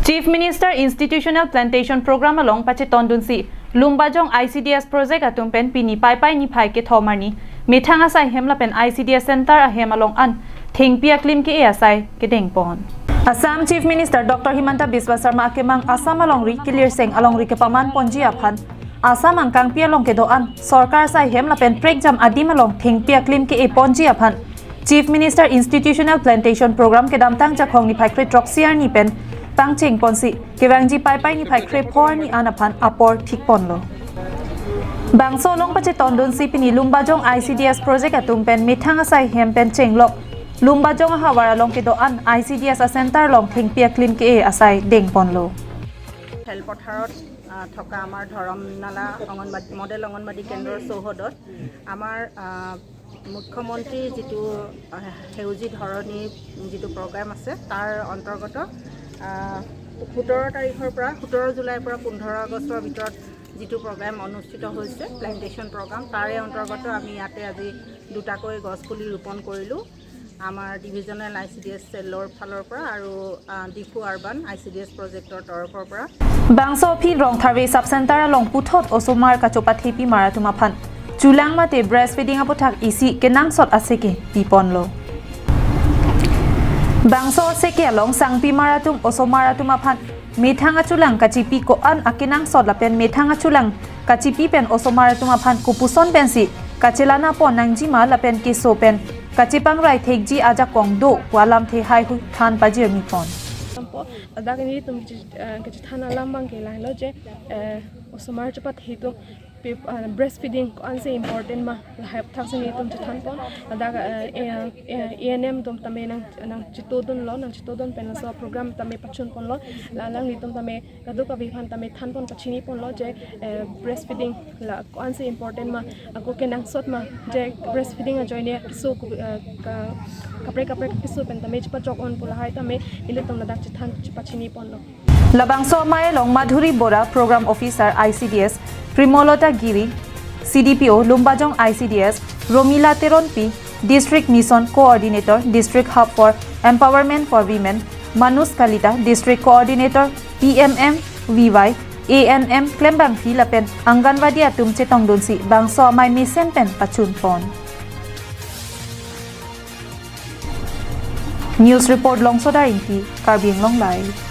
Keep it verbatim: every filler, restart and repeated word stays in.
Chief Minister Institutional Plantation Programme along pachetondunsi Lumbajong I C D S project atum pen pini Paipai niphai kethom arni methang asai hem lapen I C D S center ahem along an thengpi aklim ke-e asai kedengpon. Assam Chief Minister Doctor Himanta Biswa Sarma akemang Assam alongri kelirseng alongri kepamanponji aphan Assam angkangpi along kedo-an sorkar asai hem lapen prekjam adim along thengpi aklim ke-eponji aphan Chief Minister Institutional Plantation Programme kedamtang Jakhong niphai kre-throksi arni pen pangchengponsi kevangji Paipai niphai kre-pho arni an aphan apor thikponlo. Bangso along pachetondunsi pini Lumbajong I C D S project atum pen methang asai hem pen chenglok Lumbajong ahavar along kedo-an I C D S a center along thengpi aklim ke-e asai dengponlo. খেলপথাৰত আহ, থকা আমাৰ ধৰমনালা অংগনবাদী মডেল অংগনবাদী কেন্দ্ৰৰ চৌহদত আমাৰ আহ, মুখ্যমন্ত্ৰী যিটো আহ, সেউজী ধৰণী যিটো প্ৰগ্ৰাম আছে, তাৰ অন্তৰ্গত আহ, সোতৰ তাৰিখৰ পৰা, সোতৰ জুলাইৰ পৰা পোন্ধৰ আগষ্টৰ ভিতৰত যিটো প্ৰগ্ৰাম অনুষ্ঠিত হৈছে, প্লেণ্টেশ্যন প্ৰগ্ৰাম, তাৰে অন্তৰ্গত আমি ইয়াতে আজি দুটাকৈ গছ পুলি ৰোপণ কৰিলোঁ। আমাৰ divisional I C D S চেলৰ ফালৰ পৰা আৰু আহ, Diphu urban I C D S প্ৰজেক্টৰ তৰফৰ পৰা। Bangso aphi Rongtharve Sub Center along puthot osomar kachopathepimar atum aphan chulang mate breastfeeding aputhak isi kenangsot aseke piponlo. Bangso aseke along sangpimar atum osomar atum aphan methang achulang kachipi ko-an akenangsot lapen methang achulang kachipi pen osomar atum aphan kopuson pensi kachelanapon nangjima lapen keso pen kachepangrai thekji ajakong do pu alamthe haihui than pajirmipon. Ladak nelitum kachethan alam abang ke lahelo je osomar chepathe atum breastfeeding ko-ansi important ma lahai aputhak si nelitum chethanpon. Ladak A N M atum tame nangchetodunlo, nangchetodun pen laso program tame pachunponlo. La alanglitum tame kadokave aphan tame thanpon pachiniponlo je breastfeeding la ko-ansi important ma, ako kenangsot ma, je breastfeeding ajoine keso kaprek kaprek keso pen tame chepachok-on pu lahai tame ilitum ladak chethan chepachiniponlo. Labangso amei along Madhuri Bora, Program Officer I C D S, Primolota Giri, C D P O, Lumbajong I C D S, Romila Teronpi, District Mission Coordinator, District Hub for Empowerment for Women, Manus Kalita, District Coordinator, P M M V Y, A N M klembangpi lapen Anganwadi atum chetongdunsi bangso amei mesen pen pachunpon. News Report Longsodar Ingti, Karbi Anglong Live.